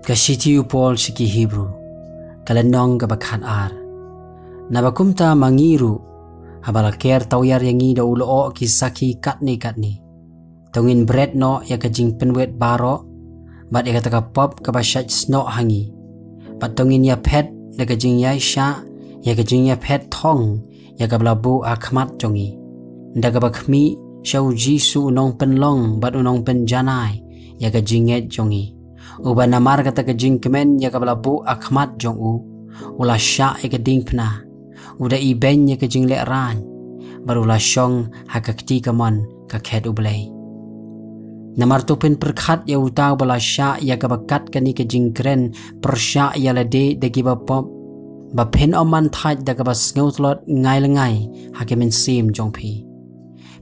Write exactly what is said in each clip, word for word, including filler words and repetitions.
Ka shithi u Paul sha ki Hebru, ka lynnong kaba khat ar. Naba kumta ma ngi ruh, haba la ker tawiar ïa ngi da u lyoh ki sakhi katne katne, to ngin bret noh ïa ka jingpynwit baroh, bad ïa kata ka pop kaba shait snoh ha ngi, bad to ngin ïaphet da ka jingïaishah ïa ka jingïaphet thong ïa kaba la buh ha khmat jong ngi, da kaba khmih sha u Jisu u nongpynlong bad u nongpynjanai ïa ka jingngeit jong ngi, uba namar kata ka jingkmen ïa kaba la buh ha khmat jong u, u la shah ïa ka diengphna, u da ibeiñ ïa ka jinglehrain, bad u la shong ha ka kti kamon ka khet U Blei. Namar to phin pyrkhat ïa uta uba la shah ïa kaba kat kane ka jingkren pyrshah ïa lade da kiba pop, ba phin ym man thait da kaba sngewtlot ngai lyngngai ha ka mynsiem jong phi.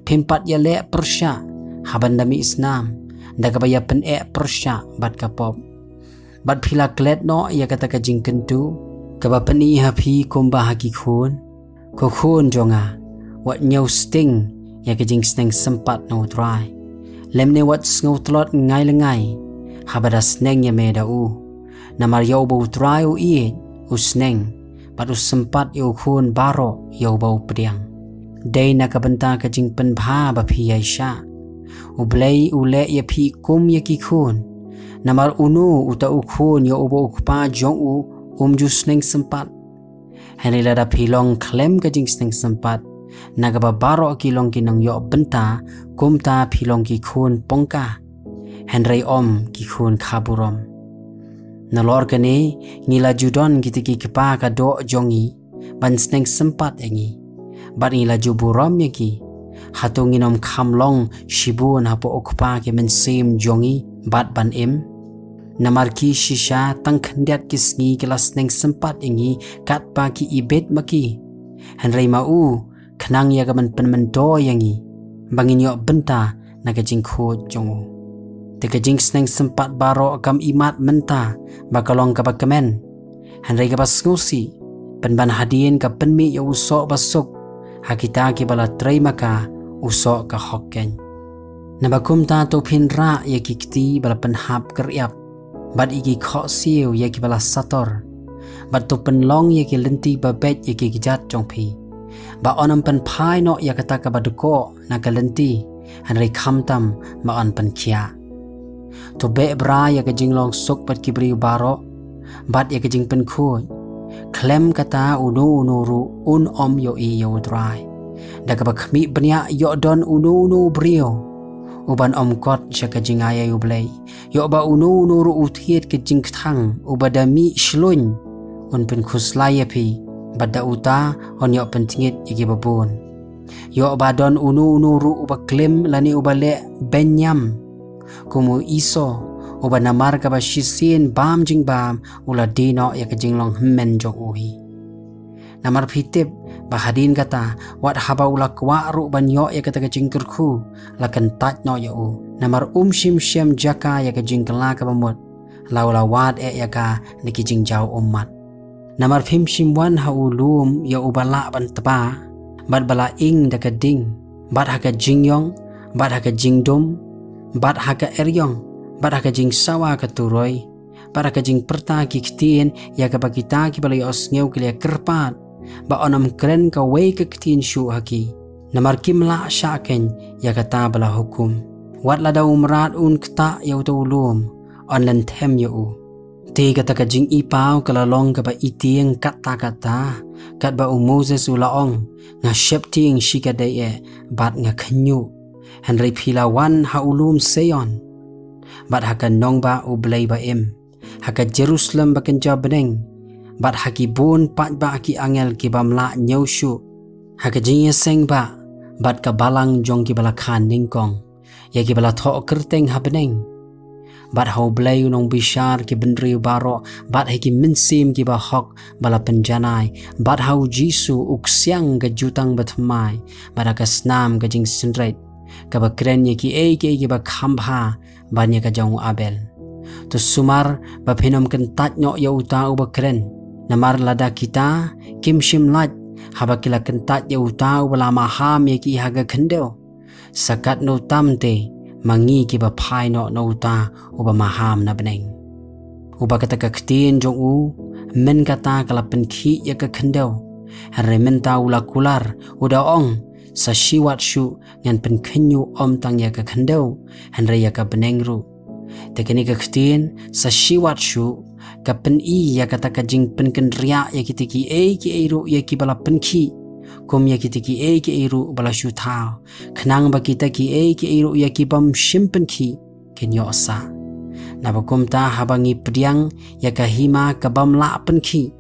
Phim pat ïaleh pyrshah ha ban da mih snam da kaba ïa pyneh pyrshah bad ka pop, bad phi la klet noh ïa kata ka jingkyntu kaba pyni ha phi kumba ha ki khun. Ko khun jong nga, wat ñiew sting ïa ka jingsneng sympat na U Trai, lymne wat sngewtlot ngai lyngngai haba da sneng ïa me da u. Namar ïa uba U Trai u ïeit, u sneng, bad u sympat ïa u khun baroh ïa uba u pdiang. Dei na ka bynta ka jingpynbha ba phi ïaishah. U Blei u leh ïa phi kum ïa ki khun. Namar uno uta u khun ïa uba u kpa jong u um ju sneng sympat? Hynrei lada phi long khlem ka jingsneng sympat, na kaba baroh ki long ki nongïoh bynta, kumta phi long ki khun pongka, hynrei ym ki khun kha burom. Nalor kane, ngi la ju don kita ki kpa ka doh jong ngi ban sneng sympat ïa ngi, bad ngi la ju burom ïa ki. Hato ngin ym kham long shibun hapoh u kpa ki mynsiem jong ngi bad ban im? Namar ki shisha tang khyndiat ki sngi ki la sneng sympat ïa ngi katba ki ibit ma ki. Hynrei ma u, khnang ïa ka ban pynmyntoi ïa ngi, ba ngin ïoh bynta na ka jingkhuid jong u. Te ka jingsneng sympat baroh kam imat mynta ba ka long kaba kmen, hynrei kaba sngewsih, pynban hadien ka pynmih ïa u soh ba suk ha kita kiba la trei ma ka u soh ka hok keiñ. Naba kumta to phin rah ïa ki kti ba la pynhap kyrïap, bad ïa ki khohsiew ïa kiba la sator, bad to pynlong ïa ki lynti ba beit ïa ki kjat jong phi, ba yn ym pynphai noh ïa kata kaba dkoh na ka lynti, hynrei khamtam ba yn pynkhiah. To beh bra ïa ka jinglong suk bad ki briew baroh, bad ïa ka jingpynkhuid. Khlem kata uno uno ruh un ym ïohi ïa U Trai. Da kaba khmih bniah ïoh don uno uno u briew uban ym kot sha ka jingai ïa U Blei, ïoh ba uno uno ruh u thied ka jingkthang uba da mih shlun, un pynkhuslai ïa phi, bad da uta yn ïoh pyntngit ïa kiba bun. Ïoh ba don uno uno ruh uba klim lane uba leh beiñ niam, kum u Esau, uba namar kaba shisien bam jingbam u la die noh ïa ka jinglong hynmen jong u hi. Namar phi tip ba hadien kata, wat haba u la kwah ruh ban ïoh ïa kata ka jingkyrkhu, la kyntait noh ïa u. Namar um shym shem jaka ïa ka jingkylla kaba mut, la u la wad eh ïa ka da ki jingjaw ummat. Namar phim shym wan ha u lum ïa uba lah ban tba, bad ba la ing da ka ding, bad ha ka jingïong, bad ha ka jingdum, bad ha ka eriong, bad ha ka jingsawa ka turoi, bad ha ka jingpyrta ki ktien ïa kaba kita kiba la ïohsngew ki la kyrpad, ba yn ym kren kawei ka ktien shuh ha ki. Namar kim lah shah keiñ ïa kata ba la hukum. Wat lada u mrad un ktah ïa uta u lum, yn lynthem ïa u. Te kata ka jingipaw ka la long kaba itieng katta katta, katba u Moses u la ong, nga sheptieng shikatdei eh, bad nga khynñiuh. Hynrei phi la wan ha u lum Seion, bad ha ka nongbah U Blei ba im, ha ka Jerusalem ba kynja bneng, bad ha ki bun paidbah ki angel ki bym lah ñiew shuh, ha ka jingïaseng bah, bad ka balang jong kiba la kha nyngkong, ïa kiba la thoh kyrteng ha bneng, bad ha U Blei u nongbishar ki bynriew baroh, bad ha ki mynsiem kiba hok ba la pynjanai, bad ha u Jisu u ksiang ka jutang bathymmai, bad ha ka snam ka jingsynreit, kaba kren ïa kiei kiei kiba kham bha ban ïa ka jong u Abel. To sumar ba phin ym kyntait noh ïa uta uba kren. Namar lada kita kim shym lait haba ki la kyntait ïa uta uba la maham ïa ki ha ka khyndew, sa katno tam te ma ngi kiba phai noh na uta uba maham na bneng. Uba kata ka ktien jong u mynta ka la pynkhih ïa ka khyndew. Hynrei mynta u la kular, u da ong, sa shi wat shuh, ngan pynkhynñiuh ym tang ïa ka khyndew, hynrei ïa ka bneng ruh. Te kane ka ktien, sa shi wat shuh, ka pyni ïa kata ka jingpynkynriah ïa kita kiei kiei ruh ïa kiba la pynkhih, kum ïa kita kiei kiei ruh ba la shu thaw, khnang ba kita kiei kiei ruh ïa kibym shym pynkhih kin ïoh sah. Naba kumta haba ngi pdiang ïa ka hima ka bym lah pynkhih,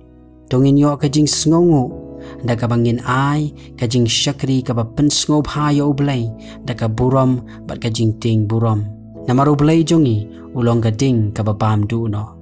to ngin ïoh ka jingsngewnguh, da kaba ngin ai ka jingshakri kaba pynsngewbha ïa U Blei da ka burom bad ka jingtieng burom. Namar U Blei jong ngi u long ka ding kaba bam duh noh.